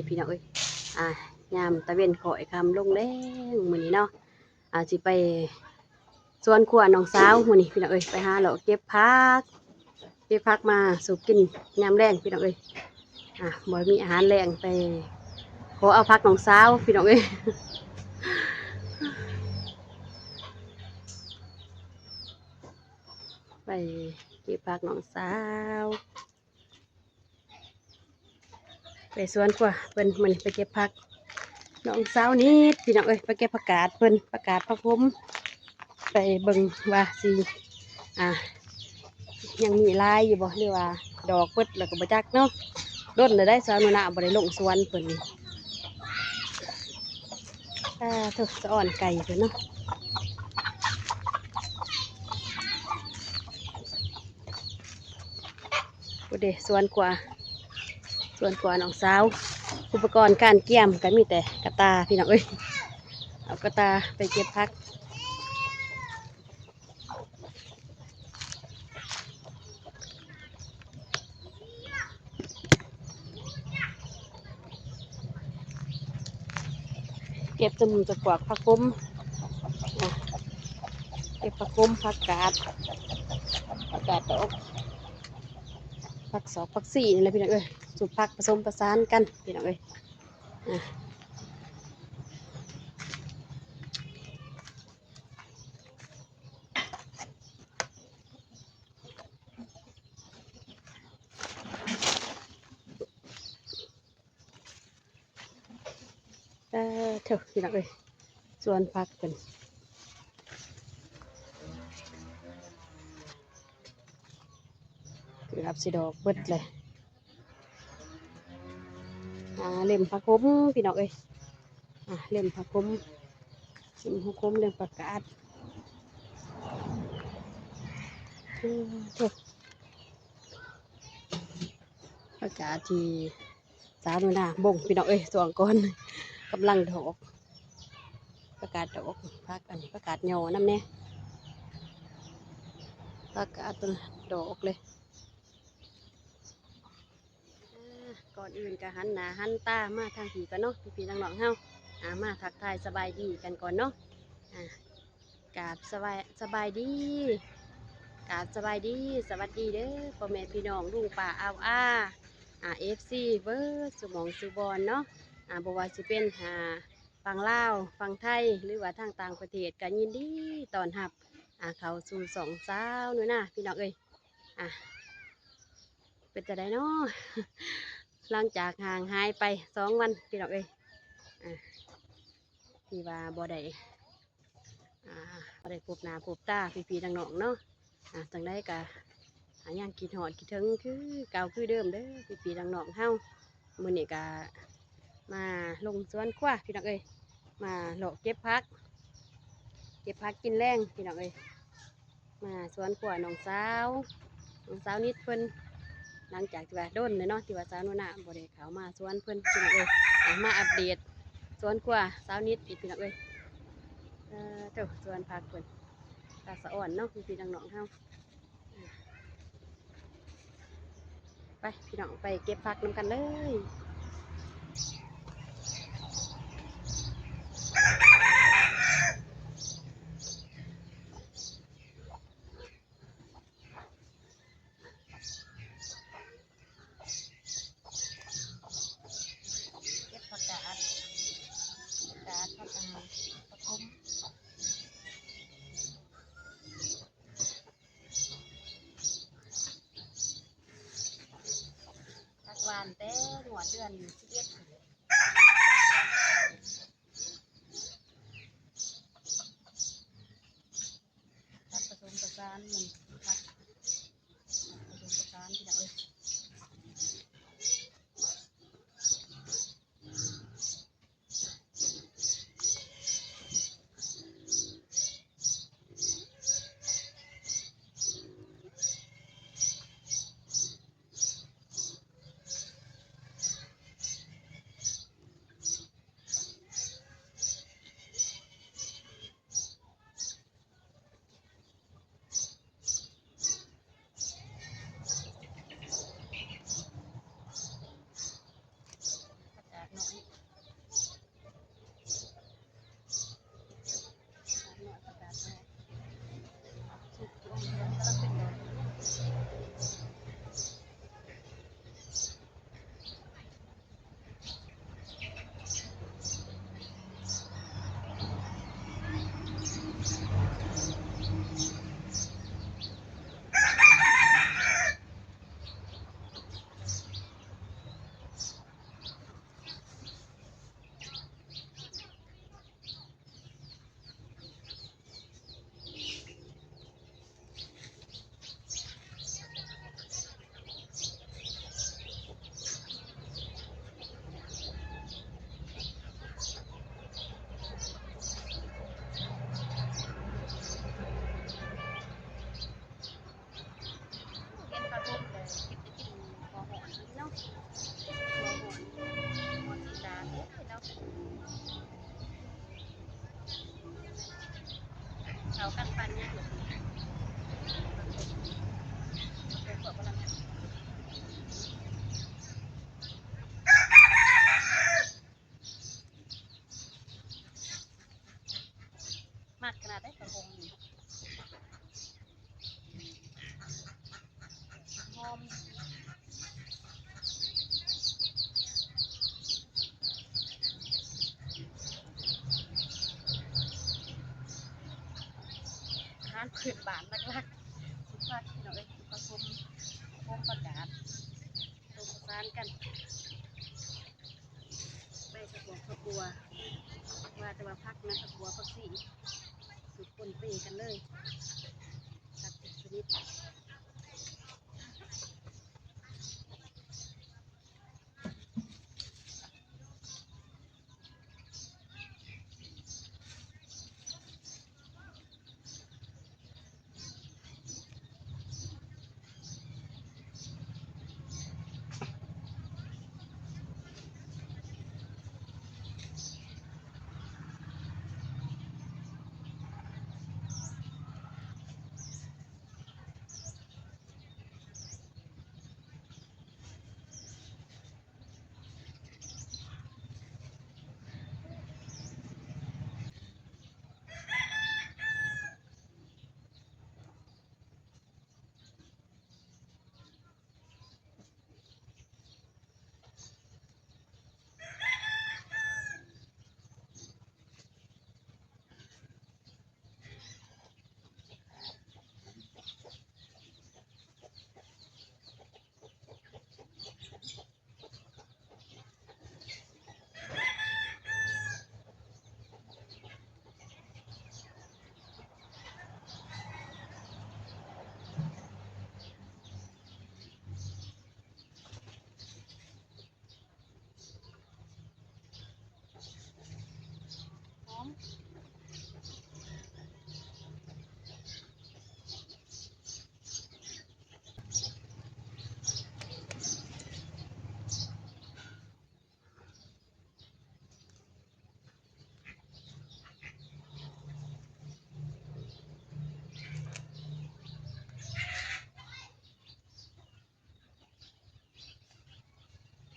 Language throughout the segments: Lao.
ພີ່ນ້ອງເອີຍ ອ່າ ຍາມຕາເວັນຄ້ອຍຄ່ຳລົງແລ້ວມື້ນີ້ເນາະ ອ່າ ຊິໄປສວນຄົວນ້ອງສາວມື້ນີ້ພີ່ນ້ອງເອີຍ ໄປຫາເລາະເກັບຜັກ ເກັບຜັກມາສູ່ກິນຍາມແລງພີ່ນ້ອງເອີຍ ອ່າ ບໍ່ມີອາຫານແລງ ໄປຂໍເອົາຜັກນ້ອງສາວພີ່ນ້ອງເອີຍ ໄປເກັບຜັກນ້ອງສາວ ໄປສວນຄົວເພິ່ນ ມື້ນີ້ໄປເກັບຜັກນ້ອງສາວນິດ ພີ່ນ້ອງເອີຍ ໄປເກັບຜັກກາດເພິ່ນ ຜັກກາດຜັກຂົມ ໄປເບິ່ງວ່າຊິ ອ່າ ຍັງມີຫຼາຍຢູ່ບໍ່ ຫຼືວ່າດອກເບິດແລ້ວກໍບໍ່ຈັກເນາະ ດົນແລ້ວໄດ໋ ສາວໜູນາບໍ່ໄດ້ລົງສວນເພິ່ນນີ້ ອ່າ ໂທ້ ສະອອນໄກ່ເພິ່ນເນາະ. ພຸ້ນເດ ສວນຂົວ ສວນຂົວນ້ອງສາວ ອຸປະກອນການກຽມກໍມີແຕ່ກະຕ່າພີ່ນ້ອງເອີຍ ເອົາກະຕ່າໄປເກັບຜັກ ເກັບຕະມຸມຕະກວກຜັກຂົມ ເກັບຜັກຂົມ ຜັກກາດ ຜັກກາດດອກ ຜັກສອກ ຜັກຊີນີ້ແຫຼະພີ່ນ້ອງເອີຍ ຊຸບຜັກປະສົມປະສານກັນພີ່ນ້ອງເອີຍ ອ່າ. ເອີ ເຖິ ພີ່ນ້ອງເອີຍ ສວນຜັກເພິ່ນ ເກືອບຊິດອກເບິດເລີຍ ອ່າ ເຫຼັ້ມຜັກຂົມພີ່ນ້ອງເອີຍ ອ່າ ເຫຼັ້ມຜັກຂົມ ເຫຼັ້ມຜັກຂົມ ເຫຼັ້ມຜັກກາດ ເອີ ເຖິ ຜັກກາດທີ່ ສາວໜູນາບົງພີ່ນ້ອງເອີຍ ຊ່ວງກ່ອນກຳລັງດອກ ຜັກກາດດອກ ຜັກ ອັນນີ້ ຜັກກາດຍໍນຳແດ່ ຜັກກາດດອກເລີຍ ອ່າ ກ່ອນອື່ນກໍຫັນໜ້າຫັນຕາມາທາງພີ້ກ່ອນເນາະ ພີ່ໆນ້ອງໆເຮົາ ອ່າ ມາທັກທາຍສະບາຍດີກັນກ່ອນເນາະ ອ່າ ກາບສະບາຍ ສະບາຍດີ ກາບສະບາຍດີ ສະຫວັດດີເດີ ພໍ່ແມ່ພີ່ນ້ອງ ລຸງປ້າອາວອາ ອ່າ ເອັຟຊີ ເບິດສູ່ໝ່ອງສູ່ບ່ອນເນາະ ອ່າ ບໍ່ວ່າຊິເປັນ ອ່າ ຝັ່ງລາວ ຝັ່ງໄທ ຫຼືວ່າທາງຕ່າງປະເທດ ກໍຍິນດີຕ້ອນຮັບ ອ່າ ເຂົ້າສູ່ຊ່ອງສາວໜູນາ ພີ່ນ້ອງເອີຍ ອ່າ ເປັນຈັ່ງໃດເນາະ ຫຼັງຈາກຫ່າງຫາຍໄປສອງວັນ ພີ່ນ້ອງເອີຍ ອ່າ ທີ່ວ່າບໍ່ໄດ້ ອ່າ ບໍ່ໄດ້ພົບໜ້າພົບຕາພີ່ໆນ້ອງໆເນາະ ອ່າ ຈັ່ງໃດກໍ ອ່າ ຍັງຄິດຮອດຄິດເຖິງຄືເກົ່າຄືເດີມເດີພີ່ໆນ້ອງໆເຮົາ ມື້ນີ້ກໍມາລົງສວນຄົວພີ່ນ້ອງເອີຍ ມາເລາະເກັບຜັກ ເກັບຜັກກິນແລງພີ່ນ້ອງເອີຍ ມາສວນຄົວນ້ອງສາວ ນ້ອງສາວນິດເພິ່ນ ຫຼັງຈາກທີ່ວ່າດົນແລ້ວເນາະ ທີ່ວ່າສາວໜູນາບໍ່ໄດ້ເຂົ້າມາສວນເພິ່ນ ພີ່ນ້ອງເອີຍ ອ່າ ມາອັບເດດສວນຄົວສາວນິດອີກ ພີ່ນ້ອງເອີຍ ເອີ ເຈົ້າ ສວນຜັກເພິ່ນ ຕາສະອອນເນາະ ພີ່ໆນ້ອງໆເຮົາ ໄປ ພີ່ນ້ອງ ໄປເກັບຜັກນຳກັນເລີຍ. ເກັບຜັກກາດ ຜັກກາດ ຜັກ ອ່າ ຜັກຂົມ ຜັກຫວ່ານແຕ່ງວດເດືອນສິບເອັດ ຜັກປະສົມປະສານ ມັນຜັກ ປະສົມປະສານ ພີ່ນ້ອງເອີຍ. ເນາະເອີຍ ປະສົມ ປະສົມປະກາດ ປະສົມປະສານກັນ ໃບຜັກບວບຜັກບົວ ວ່າແຕ່ວ່າຜັກນະ ຜັກບົວ ຜັກຊີ ສຸກປົນເປກັນເລີຍ ຜັກທຸກຊະນິດ. ຫອມ.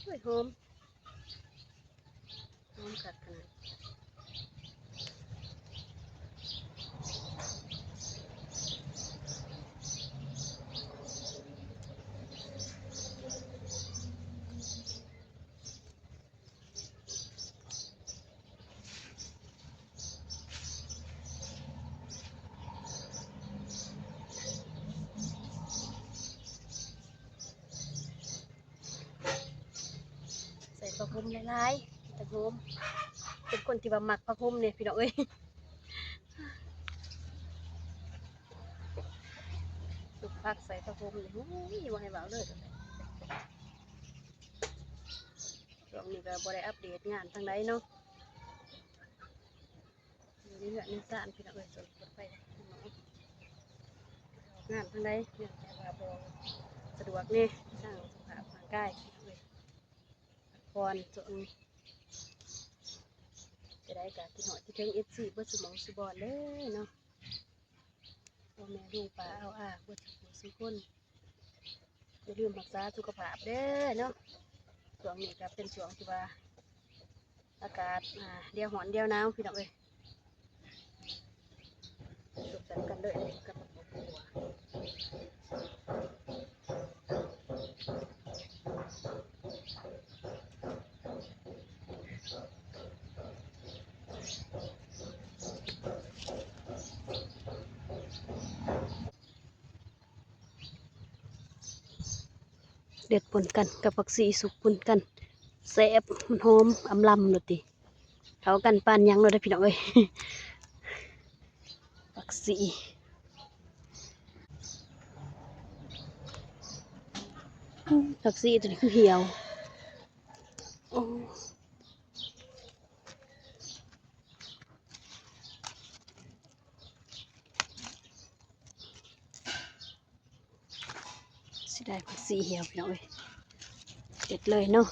ໂອ້ຍ ຫອມ ຫອມຄັກຂະໜາດ. ໃສ່ຜັກໂຮມຫຼາຍໆ ເປັນຕາຫອມ. ເປັນຄົນທີ່ວ່າມັກຜັກໂຮມເດ້ພີ່ນ້ອງເອີຍ. ສຸກຜັກໃສ່ຜັກໂຮມນີ້ ໂອ້ຍ ບໍ່ໃຫ້ເວົ້າເລີຍ. ຊ່ວງນີ້ກໍບໍ່ໄດ້ອັບເດດງານທາງໃດເນາະ ຢູ່ໃນເຮືອນໃນຊານພີ່ນ້ອງເອີຍ. ສ່ວນເປີດໄຟ ງານທາງໃດເນື່ອງຈາກວ່າບໍ່ສະດວກແດ່ ທາງສະພາບຮ່າງກາຍພີ່ນ້ອງເອີຍ. ພັກຜ່ອນຊ່ວງນີ້ ຈະໄດ້ກະຄິດຮອດຄິດເຖິງເອັຟຊີເບິດສູ່ໝ່ອງສູ່ບ່ອນເດີເນາະ. ພໍ່ແມ່ລຸງປ້າອາວອາເບິດສູ່ຜູ້ສູ່ຄົນ ຢ່າລືມຮັກສາສຸຂະພາບເດີເນາະ. ຊ່ວງນີ້ກໍເປັນຊ່ວງທີ່ວ່າອາກາດ ອ່າ ດຽວຮ້ອນດຽວໜາວພີ່ນ້ອງເອີຍ. ສຸກໃສ່ນຳກັນເລີຍກັບໝາກຫົ່ວ. ເດັດປົນກັນກັບຜັກຊີ ສຸກປົນກັນ ແຊບ ມັນຫອມອຳລຳໂລດຕິ. ເຂົ້າກັນປານຫຍັງໂລດເດີພີ່ນ້ອງເອີຍ. ຜັກຊີ ຜັກຊີຕົວນີ້ຄືຫ່ຽວ. ໂອ້ ເສຍດາຍຜັກຊີຫ່ຽວພີ່ນ້ອງເອີຍ. ເດັດເລີຍເນາະ.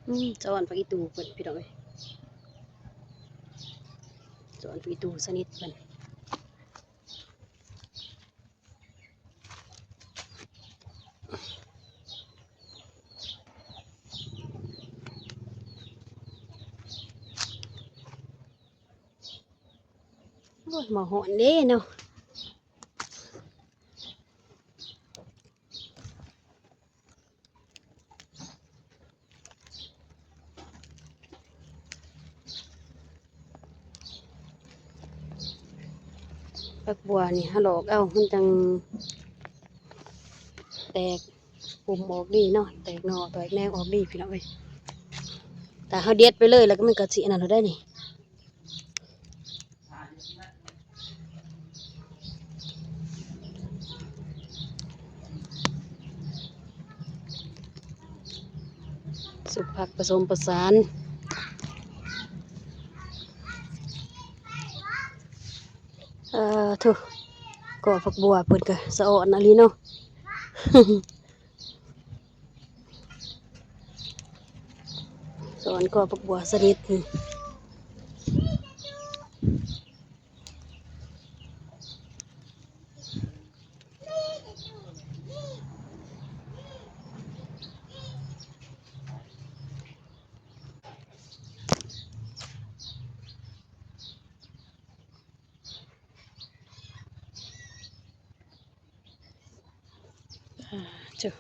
ອືມ ສະອອນຜັກອີ່ຕູເພິ່ນພີ່ນ້ອງເອີຍ. ສະອອນຜັກອີ່ຕູຊະນິດເພິ່ນ. ໂອ້ຍ ມາຮ້ອນເດ້ເນາະ. ຜັກບົ່ວນີ້ເຮົາຫຼອກເອົາ ມັນຈັ່ງແຕກປຸ່ມອອກດີເນາະ ແຕກໜໍ່ແຕກແໜງອອກດີພີ່ນ້ອງເອີຍ. ຖ້າເຮົາເດັດໄປເລີຍ ແລ້ວກໍມັນກໍຊິອັນນັ້ນໂລດໄດ໋ນີ້. ສຸກຜັກປະສົມປະສານ. ເອີ ໂທ້ ກໍຜັກບົ່ວເພິ່ນກໍສະອອນອີ່ຫຼີເນາະ. ສະອອນກໍຜັກບົ່ວຊະນິດນີ້. ອ່າ ເຈົ້າ.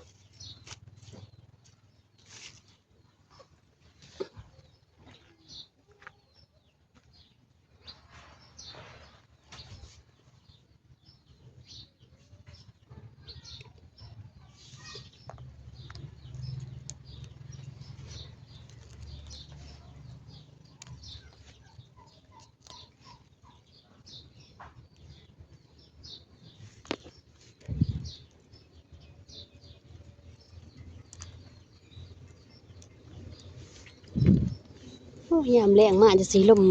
ໂອ້ ຍາມແລ້ງມາຈັ່ງຊີ້ ລົມ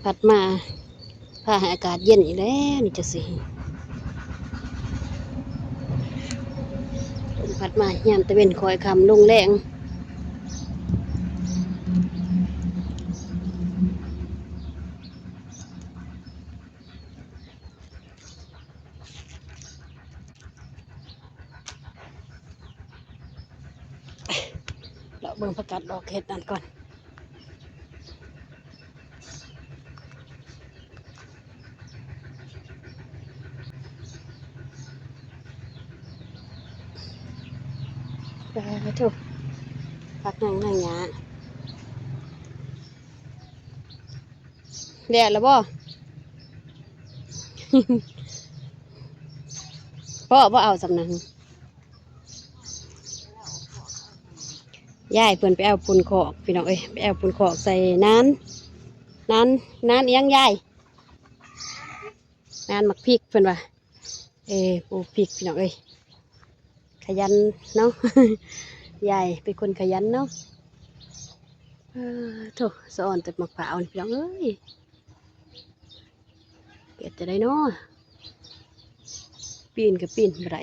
ພັດມາ ພາໃຫ້ອາກາດເຢັນອີກແລ້ວນີ້ຈັ່ງຊີ້. ລົມພັດມາຍາມຕາເວັນຄ້ອຍຄ່ຳລົງແລງ. ເລາະເບິ່ງຜັກກາດດອກເຫັດນັ້ນກ່ອນ. ເອີ ໂທ້ ຜັກຫຍັງນະຫຍ້າ. ແລ້ວລະບໍ່? ພໍບໍ່ເອົາສ່ຳນັ້ນ. ຍາຍເພິ່ນໄປເອົາຝຸ່ນຄອກ ພີ່ນ້ອງເອີຍ ໄປເອົາຝຸ່ນຄອກໃສ່ນານ ນານ ນານອີ່ຫຍັງຍາຍ? ນານໝາກພິກເພິ່ນວ່າ. ເອີ ປູກພິກພີ່ນ້ອງເອີຍ ຂະຫຍັນເນາະ ຍາຍເປັນຄົນຂະຫຍັນເນາະ. ເອີ ໂທ້ ສະອອນແຕ່ໝາກພ້າວນີ້ພີ່ນ້ອງເອີຍ ເຮັດຈັ່ງໃດເນາະ ປີນກໍປີນບໍ່ໄດ້.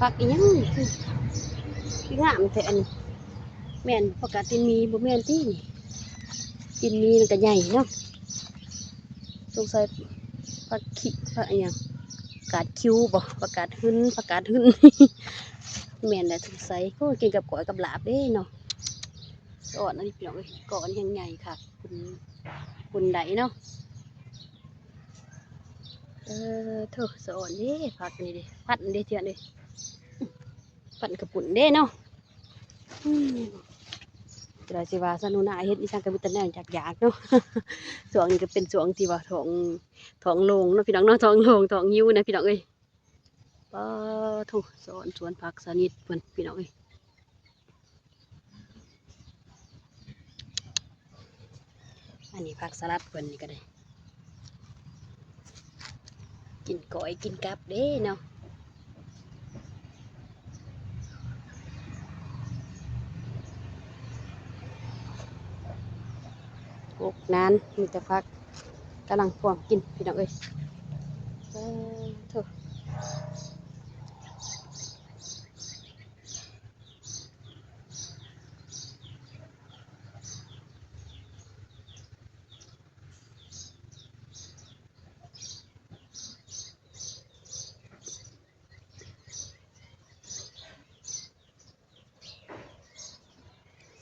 ຜັກອີ່ຫຍັງນີ້ ຄື ຄືງາມແທ້ອັນນີ້ ແມ່ນຜັກກາດຕີນໝີບໍ່ແມ່ນຕິນີ້? ຕີນໝີມັນກະໃຫຍ່ເນາະ ສົງໄສຜັກຄີ ຜັກອີ່ຫຍັງ ກາດຄິວບໍ່ ຜັກກາດຫຶນ ຜັກກາດຫຶນ ແມ່ນແຫຼະສົງໄສ. ໂອ້ຍ ກິນກັບກ້ອຍກັບລາບເດ້ເນາະ ສະອອນອັນນີ້ພີ່ນ້ອງເອີຍ ກໍອັນນີ້ແຮງໃຫຍ່ຄັກ ປຸ້ນ ປຸ້ນໄດ້ເນາະ. ເອີ ໂທ້ ສະອອນເດ້ ຜັກນີ້ເດ້ ພັນເດ້ ເທື່ອເດ້ ພັນກະປຸ້ນເດ້ເນາະ. ອືມ ຈະໄດ້ຊິວ່າຊະ ໜູນາເຮັດອີ່ຫຍັງກະມີແຕ່ແນວຢາກໆເນາະ ຊ່ວງນີ້ກະເປັນຊ່ວງທີ່ວ່າທ້ອງ ທ້ອງໂລ່ງເນາະພີ່ນ້ອງເນາະ ທ້ອງໂລ່ງ ທ້ອງຫິວນະພີ່ນ້ອງເອີຍ. ປາໂທ້ ສະອອນສວນຜັກຊະນິດເພິ່ນພີ່ນ້ອງເອີຍ. ອັນນີ້ຜັກສະລັດເພິ່ນນີ້ກະໄດ້ ກິນກ້ອຍກິນກັບເດ້ເນາະ. ກົກນານ ມີແຕ່ຜັກ ກຳລັງພວງກິນພີ່ນ້ອງເອີຍ. ເອີ ໂທ້.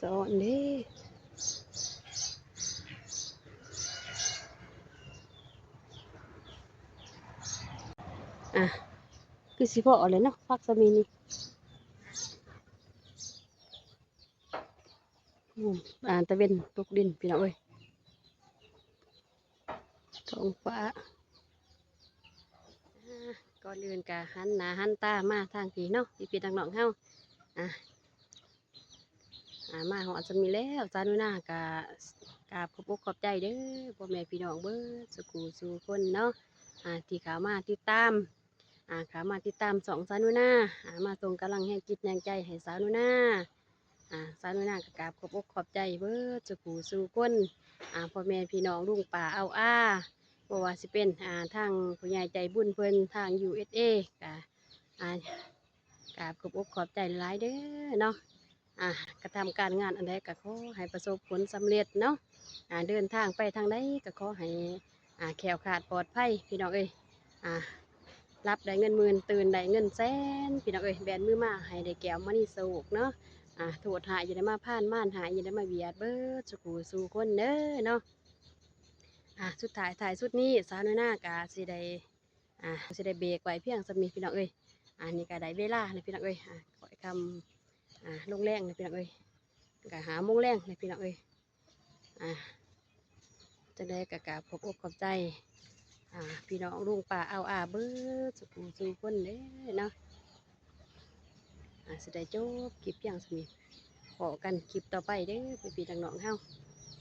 ຕອນເດ້. ອ່ະ ຄືຊິພໍ້ແລ້ວເນາະ ຜັກຊະມີນີ້. ອືມ ອ່າ ຕາເວັນຕົກດິນ ພີ່ນ້ອງເອີຍ. ທ້ອງຟ້າ ອ່າ ກ່ອນອື່ນກະຫັນໜ້າຫັນຕາມາທາງພີ້ເນາະ ພີ່ໆນ້ອງໆເຮົາ. ອ່າ ອ່າ ມາຮອດສ່ຳນີ້ແລ້ວ ສາວໜູນາກະກາບຂອບອົກຂອບໃຈເດີ ພໍ່ແມ່ພີ່ນ້ອງເບິດສູ່ຜູ້ສູ່ຄົນເນາະ ອ່າ ທີ່ເຂົ້າມາຕິດຕາມ ອ່າ ເຂົ້າມາຕິດຕາມຊ່ອງສາວໜູນາ ອ່າ ມາສົ່ງກຳລັງແຮງຈິດແຮງໃຈໃຫ້ສາວໜູນາ. ອ່າ ສາວໜູນາກໍກາບຂອບອົກຂອບໃຈເບິດສູ່ຜູ້ສູ່ຄົນ ອ່າ ພໍ່ແມ່ພີ່ນ້ອງລຸງປ້າເອົາອາ ບໍ່ວ່າຊິເປັນ ອ່າ ທາງຜູ້ໃຫຍ່ໃຈບຸນເພິ່ນທາງ ຢູເອສເອ ກະ ອ່າ ກາບຂອບອົກຂອບໃຈຫຼາຍເດີເນາະ. ອ່າ ກະທຳການງານອັນໃດກໍຂໍໃຫ້ປະສົບຜົນສຳເລັດເນາະ ອ່າ ເດີນທາງໄປທາງໃດກໍຂໍໃຫ້ ອ່າ ແຄ້ວຄາດປອດໄພ ພີ່ນ້ອງເອີຍ. ອ່າ ຫຼັບໄດ້ເງິນໝື່ນ ຕື່ນໄດ້ເງິນແສນ ພີ່ນ້ອງເອີຍ. ແບນມືມາໃຫ້ໄດ້ແກ້ວມະນີໂຊກເນາະ. ອ່າ ໂທດຮ້າຍຢ່າໄດ້ມາພານ ມານຮ້າຍຢ່າໄດ້ມາບຽດ ເບິດສູ່ຜູ້ສູ່ຄົນເດີເນາະ. ອ່າ ສຸດທ້າຍທ້າຍສຸດນີ້ ສາວໜູນາກະຊິໄດ້ ອ່າ ຊິໄດ້ເບຣກໄວ້ພຽງສ່ຳນີ້ ພີ່ນ້ອງເອີຍ. ອັນນີ້ກະໄດ້ເວລາແລ້ວ ພີ່ນ້ອງເອີຍ. ອ່າ ຄ່ອຍຄ່ຳ ອ່າ ລົງແລງແລ້ວ ພີ່ນ້ອງເອີຍ. ກະຫ້າໂມງແລງແລ້ວ ພີ່ນ້ອງເອີຍ. ອ່າ ຈັ່ງໃດກໍກາບຂອບອົກຂອບໃຈ ອ່າ ພີ່ນ້ອງລຸງປ້າເອົາອາເບິດສູ່ຜູ້ສູ່ຄົນເດີເນາະ. ອ່າ ຊິໄດ້ຈົບຄລິບພຽງສ່ຳນີ້ ພໍ້ກັນຄລິບຕໍ່ໄປເດີ ພີ່ໆນ້ອງໆເຮົາ.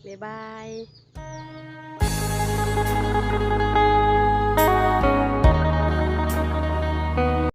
ບາຍບາຍ.